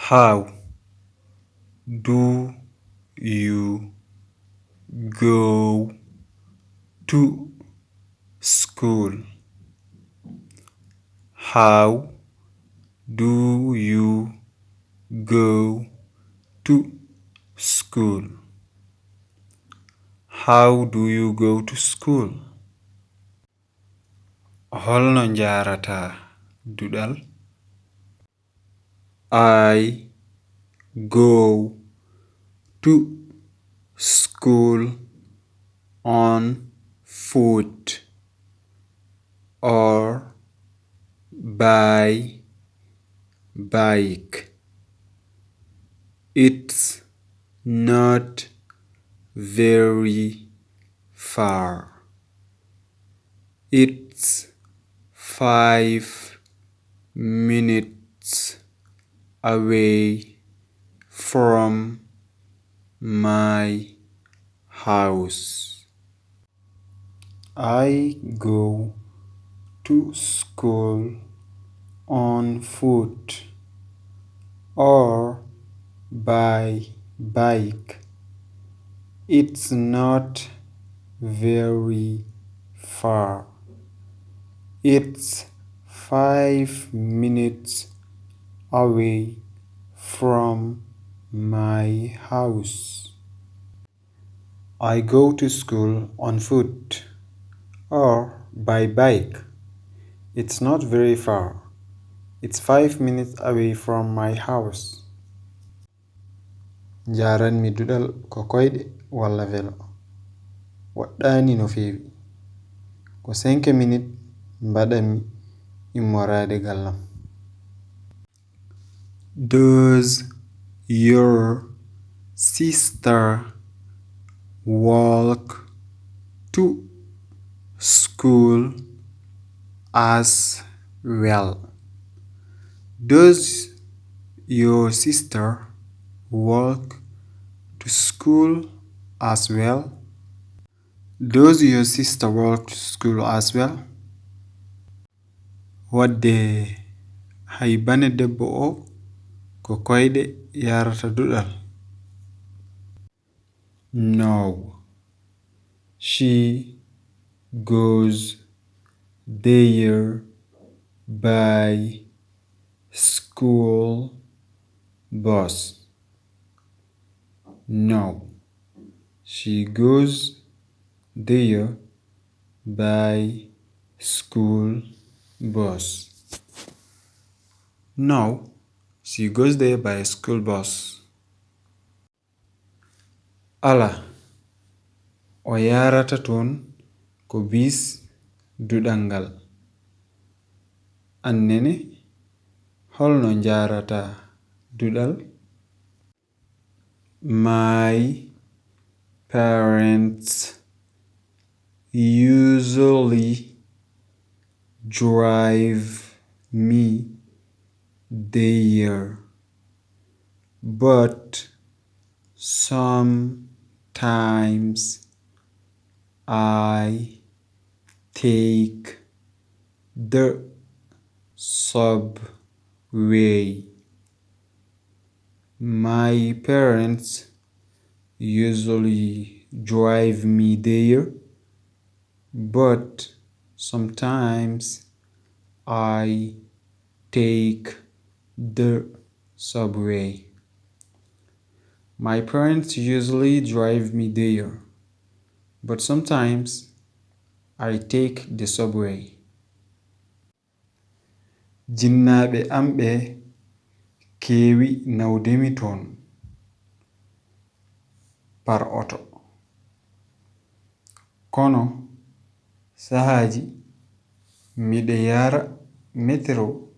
How do you go to school? How do you go to school? How do you go to school? Holno njarata duɗal? I go to school on foot or by bike. It's not very far. It's 5 minutes away from my house. I go to school on foot or by bike. It's not very far. It's 5 minutes away from my house. I go to school on foot or by bike. It's not very far. It's 5 minutes away from my house. Njaranmi duɗal ko koyɗe walla velo. Waɗɗani no feewi. Ko 5 minutes mbaɗami immorade gallam. Does your sister walk to school as well? Does your sister walk to school as well? Does your sister walk to school as well? Waɗde hay bane debbo o ko koyɗe yarata duɗal? No, she goes there by school bus. No, she goes there by school bus. No, she goes there by school bus. Ala, o yarata ton ko bis duɗangal. Annene, holno njarata duɗal? My parents usually drive me there, but sometimes I take the subway. My parents usually drive me there, but sometimes I take the subway. My parents usually drive me there, but sometimes I take the subway. Jinnaɓe am ɓe kewi nawdemi ton par auto. Kono sahaji miɗe yara metro